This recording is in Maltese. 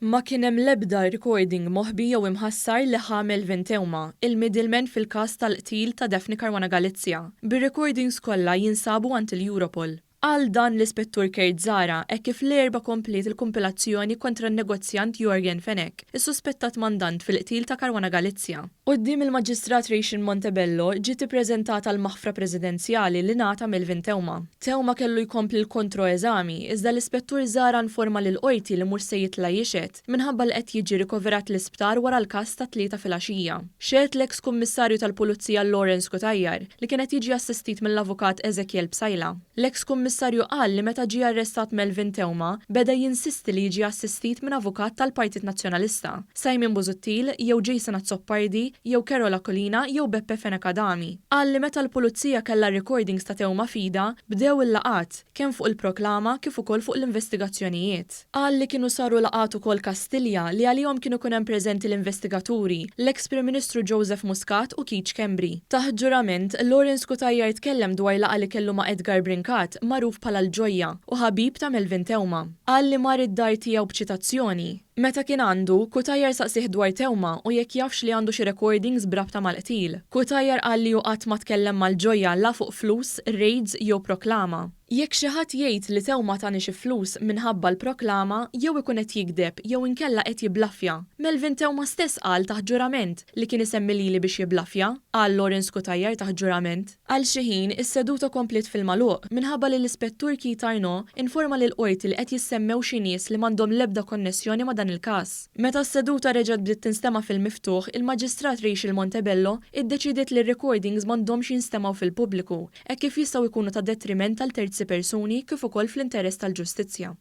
Ma kien hemm l-ebda recording moħbi jew imħassar li ħa Melvin Theuma, il-middleman fil-każ tal-qtil ta' Daphne Caruana Galizia, bir-recordings kollha jinsabu għand il-Europol. Qal dan l-Ispettur Kurt Zahra hekk kif l-Erbgħa kompliet il-kumpilazzjoni kontra n-negozjant Yorgen Fenech, is-suspettat mandant fil-qtil ta' Caruana Galizia. Quddiem il-Maġistrat Rachel Montebello ġiet ippreżentata l-maħfra presidenzjali li ngħata Melvin Theuma. Theuma kellu jkompli l-kontro-eżami, iżda l-Ispettur Zahra nforma lill-Qorti li mhux se jitla' jixhed minħabba li qed jiġi rikoverat l-isptar wara l-każ tat-Tlieta filgħaxija. Xehed l-eks Kummissarju tal-Pulizija Lawrence Cutajar, li kien qed jiġi assistit mill-Avukat Ezekiel Psaila. L-eks Kummissarju qal li meta ġie arrestat Melvin Theuma, beda jinsisti li jiġi assistit minn avukat tal-Partit Nazzjonalista, Simon Busuttil jew Jason Azzopardi jew Carol Aquilina jew Beppe Fenech Adami. Qal li meta l-Pulizija kellha r-recordings ta' Theuma f'idha, bdew il-laqgħat, kemm fuq il-proklama kif ukoll fuq l-investigazzjonijiet. Qal li kienu saru laqgħat ukoll Kastilja li għalihom kienu jkun hemm preżenti l-investigaturi, l-eks Prim Ministru Joseph Muscat u Keith Schembri. Taħt ġurament, Lawrence Cutajar tkellem dwar laqgħa li kellu ma' Edgar Brincat, magħruf bħala l-Ġojja, u ħabib ta' Melvin Theuma. Qal li mar id-dar tiegħu b'ċitazzjoni. Meta kien għandu, Cutajar saqsieh dwar Theuma u jekk jafx li għandu xi recordings b'rabta mal-qtil. Cutajar qal li hu qatt ma tkellem mal-Ġojja la fuq flus, raids jew proklama. Jekk xi ħadd jgħid li Theuma tani xi flus minħabba l-proklama, jew ikun qed jigdeb jew inkella qed jibblaffja. Melvin Theuma stess qal taħt ġurament li kien isemmi lili biex jibblaffja, qal Lawrence Cutajar taħt ġurament. Għal xi ħin, is-seduta kompliet fil-magħluq, minħabba li l-Ispettur Keith Arnaud informa lill-Qorti li qed jissemmew xi nies li m'għandhom l-ebda konnessjoni ma' dan il-każ. Meta s-seduta reġgħet bdiet tinstema' fil-miftuħ, il-Maġistrat Rachel Montebello iddeċidiet li r-recordings m'għandhomx jinstemgħu fil-pubbliku, hekk kif jistgħu jkunu ta' detriment għal terzi persuni kif ukoll fl-interess tal-ġustizzja.